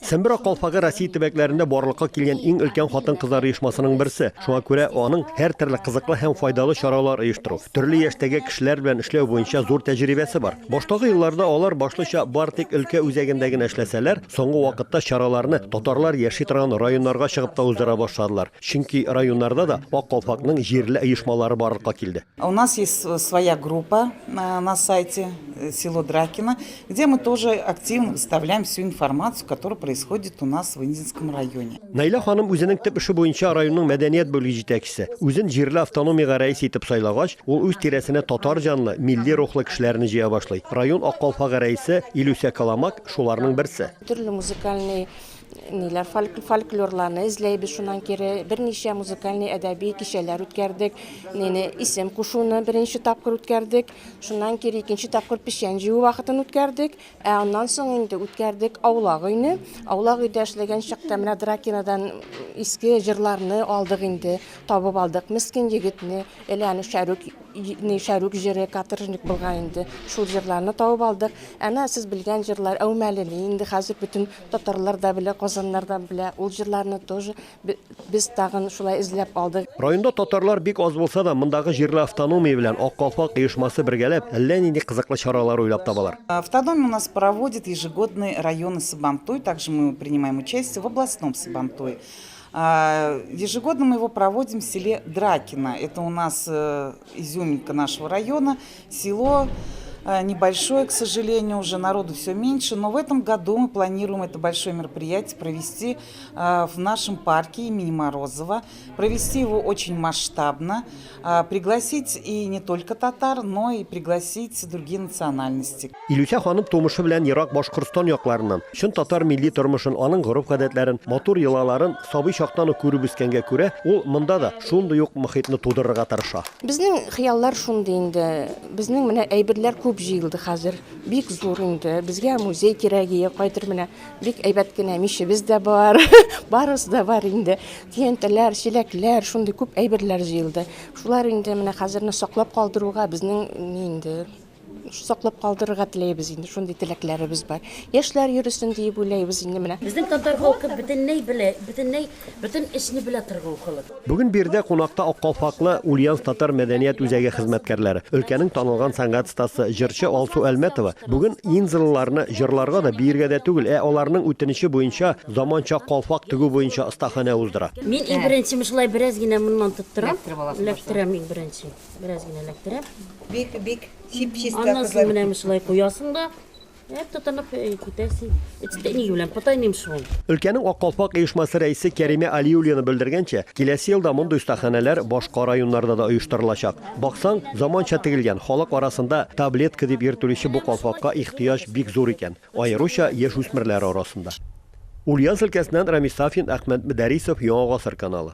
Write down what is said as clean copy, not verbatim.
Сембер Ак калфагы Россия төбәкләрендә барлыкка килгән иң өлкән хатын-кызлар оешмасының берсе. Шуңа күрә аның һәртөрле кызыклы һәм файдалы чаралар оештыру, төрле яшьтәге кешеләр белән эшләү буенча зур тәҗрибәсе бар. Баштагы елларда алар башлыча бары тик өлкә үзәгендә генә эшләсәләр, соңгы вакытта чараларны татарлар яши торган районнарга чыгып та уздыра башладылар. Чөнки районнарда да Ак калфакның җирле оешмалары барлыкка килде. У нас есть своя группа на сайте Село Дракино, где мы тоже активно выставляем всю информацию, которая происходит у нас в Инзенском районе. Наилә ханым үзенең төп эше буенча районның мәдәният бүлеге җитәкчесе. Үзен җирле автономиягә рәис итеп сайлагач, ул үз тирәсенә татар җанлы, милли рухлы кешеләрне җыя башлый. Район Ак калфагы рәисе Илүсә Коломак шуларның берсе. Төрле музыкальный ниләр фольклорларны эзләйбез шуннан кире берничә музыкальный әдәби кичәләр үткәрдек нине исем кушуны беренче тапкыр үткәрдек шуннан кире икенче тапкыр печән җыю вакытын үткәрдек ә аннан соң инде үткәрдек аулак өйне аулак өйдә эшләгән чакта менә Дракинадан иске җырларны алдык инде табып алдык мескен егетне әле аны шәрүк ни шәрүк җыры каторжник булган инде шул җырларны табып алдык әнә сез белгән җырлар әүмәлене инде хәзер бөтен Татарлар да белә, казаннар да белә. Ул җырларны тоже без тагын шулай эзләп алдык. Районда татарлар бик аз булса да, мондагы җирле автономия белән Ак калфак оешмасы бергәләп әллә нинди кызыклы чаралар уйлап табалар. Автономия у нас проводит ежегодный районный Сабантуй, также мы принимаем участие в областном Сабантуе. Ежегодно мы его проводим в селе Дракино. Это у нас изюминка нашего района, село небольшое, к сожалению, уже народу все меньше, но в этом году мы планируем это большое мероприятие провести в нашем парке имени Морозова, провести его очень масштабно, пригласить и не только татар, но и пригласить другие национальности. Илүсә ханым тумышы белән ерак Башкортстан якларыннан. Чын татар милли тормышын, аның гореф-гадәтләрен, матур йолаларын сабый чактан ук күреп үскәнгә күрә, ул монда да шундый ук мохитне тудырырга тырыша. Безнең хыяллар шундый инде. Безнең менә әйберләр күп җыелды хәзер. Бик зур инде. Безгә музей кирәк ие, кайдыр менә бик әйбәт кенә мичебез дә бар. Барысы да бар инде. Көянтәләр, чиләкләр, шундый күп әйберләр җыелды. Шулар инде менә хәзерне саклап калдыруга безнең ни инде Саклап калдырырга теләйбез инде, шундый теләкләребез бар. Яшьләр йөресен диеп уйлайбыз инде менә. Безнең татар халкы бөтенләй белә, бөтенләй, бөтен эшне белә торган халык. Бүген биредә кунакта ак калфаклы Ульяновск татар мәдәният үзәге хезмәткәрләре, өлкәнең танылган сәнгать остасы, җырчы Алсу Әлмәтова бүген инзылыларны җырларга да, биергә дә түгел, ә аларның үтенече буенча заманча калфак тегү буенча остаханә уздыра. Мин иң беренче шулай бераз генә моннан тоттырам, эләктерәм иң беренче. Бераз генә эләктерәм. Бик, бик чип-чиста Аннан соң менә шулай куясың да, тотынып китәсең. Ни белән потаймыйм шул. Өлкәнең Ак калфак оешмасы рәисе Кәримә Алиуллина белдергәнчә, киләсе елда мондый остаханәләр башка районнарда да оештырылачак. Баксаң, заманча тегелгән, халык арасында таблетка дип йөртелүче бу калфакка ихтыяҗ бик зур икән. Аеруча яшүсмерләр арасында. Ульяновск өлкәсеннән Рамис Сафин, Әхмәт Мөдәрисов, Яңа Гасыр каналы.